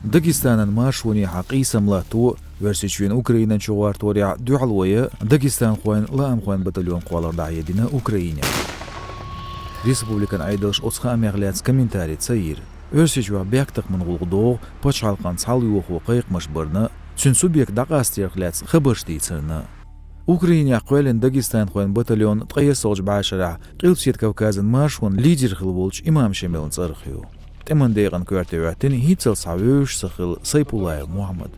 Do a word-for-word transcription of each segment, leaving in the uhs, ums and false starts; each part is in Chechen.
Дагестанан маршонехьа къийсам латто, Оьрсийчоьнан Украинан чугӀорторехьа дуьхьало я Дагестанхойн лаамхойн батальон кхоллар дӀахьедина Украинехьа. Республикан Ӏедалша оцу хаамех лаьцна комментари ца йира. Оьрсийчохь бехктакхаман гӀуллакх догӀу пачхьалкхан цхьалйохо кхайкхамаш барна, цуьнан субъект дӀакъастарх лаьцна хабарш дийцарна. Украинехь кхоьллина Дагестанхойн батальон ткъе ялхалгӀачу бӀешарахь Къилбаседа Кавказан маршонан лидер хилла волчу Имам Шамилан цӀарах ю. ТӀеман декъан коьрте хӀоьттина хӀинццалц схьа вевзаш ца хилла Сайпулаев Мухьаммад.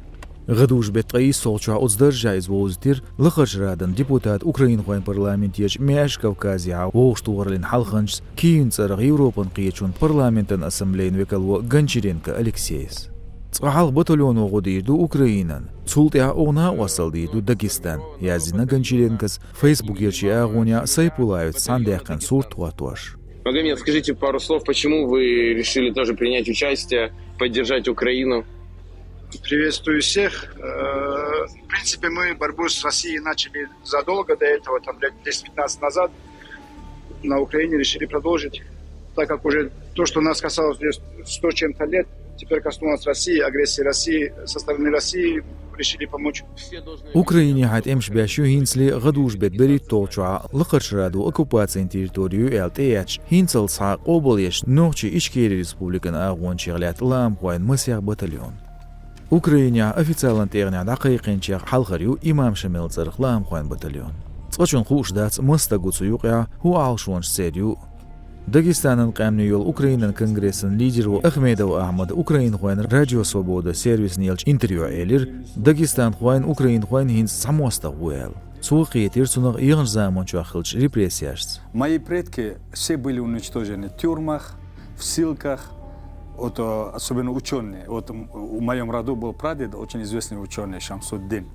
ГӀадужу беттан ткъе иссалгӀачохь оцу даржехь иза вовзийтира Лакхарчу Радан депутат Украинхойн парламентехьа, Маьрша Кавказехьа вовшахтохараллин хьалханчас Киевн цӀарах Европан кхеташонан парламентан ассамблейн векало Гончаренко Алексейс. Цкъа хьалха батальоно гӀо дийр ду Украинан, цул тӀаьхьа оха накъосталла дийр ду Дагестан, яздина Гончаренкос Фейсбукерчу агӀонехь Сайпулаевца цхьаьна даьккхина сурт хӀоттош. Магомед, скажите пару слов, почему вы решили тоже принять участие, поддержать Украину? Приветствую всех. Э, в принципе, мы борьбу с Россией начали задолго до этого, там лет десять-пятнадцать назад. На Украине решили продолжить, так как уже то, что нас касалось здесь сто чем-то лет, теперь коснулось России, агрессии России со стороны России, решили помочь. Украинехьа тӀемаш беш ю хӀинцале, гӀадужу беттан берхӀитталгӀачохь Лакхарчу Радо оккупацин территори ю аьлла тӀеэцча, хӀинццалц схьа къобалъеш нохчийн Ичкери Республикан агӀончех лаьтта лаамхойн масех батальон. Украинехь официалан тӀегӀанехь дӀакхайкхинчех хьалхара ю Имам Шамилан цӀарах лаамхойн батальон. Цкъачунна хууш дац, маса стаг ву цу юкъехь, хӀун Ӏалашонаш церан ю. Дагестанан къаьмнийн йолу Украинан конгрессан лидеро Ахмедов Ахьмада Украинхойн Радио Свобода сервисна еллачу интервьюхь элира, дагестанхойн, украинхойн хӀинца цхьа мостагӀа ву аьлла. Цо кхетийра цунах яханчу заманчохь хиллачу репрессешца. Мои предки все были уничтожены в тюрьмах, в ссылках, вот, э, особенно учёные. Вот, м, в моём роду был прадед, очень известный учёный Шамсуддин.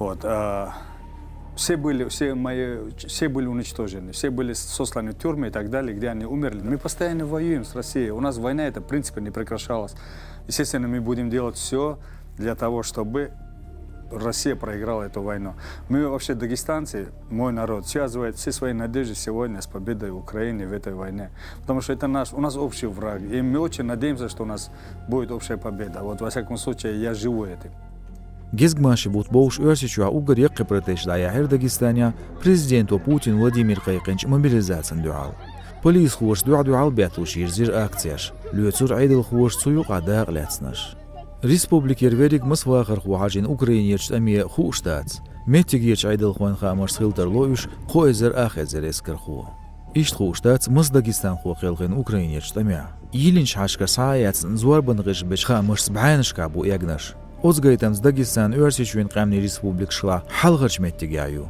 Вот, э, все были, все мои, все были уничтожены, все были сосланы в тюрьмы и так далее, где они умерли. Мы постоянно воюем с Россией. У нас война эта, в принципе, не прекращалась. Естественно, мы будем делать всё для того, чтобы Россия проиграла эту войну. Мы вообще, дагестанцы, мой народ, связывает все свои надежды сегодня с победой Украины в этой войне. Потому что это наш, у нас общий враг. И мы очень надеемся, что у нас будет общая победа. Вот, во всяком случае, я живу этим. Гезгмашин бутт бовлуш Оьрсийчохь уггар яккхий протесташ дӀаяьхьира Дагестанехь президенто Путин Владимира кхайкхинчу мобилизацина дуьхьал. Полисхоша дуьхь-дуьхьал бетталуш йирзира акцеш, лоьцура Ӏедалхоша цу юкъахь дакъа лаьцнарш. Республикера верриг маса вахархо хьажийна Украинерчу тӀаме хууш дац. Меттигерчу Ӏедалхойн хаамашца хила тарло уьш кхо эзар ах эзар эскархо. Иштта хууш дац маса дагестанхо кхелхина Украинерчу тӀамехь. Йиллинчу хьашташкара схьа а эцна, зорбанан гӀирсаша бечу хаамашца бӀеннашкахь бу эгнарш. Оцу гайтамца Дагестан Оьрсийчоьнан къаьмнийн республикашлахь хьалхарчу меттигехь ю.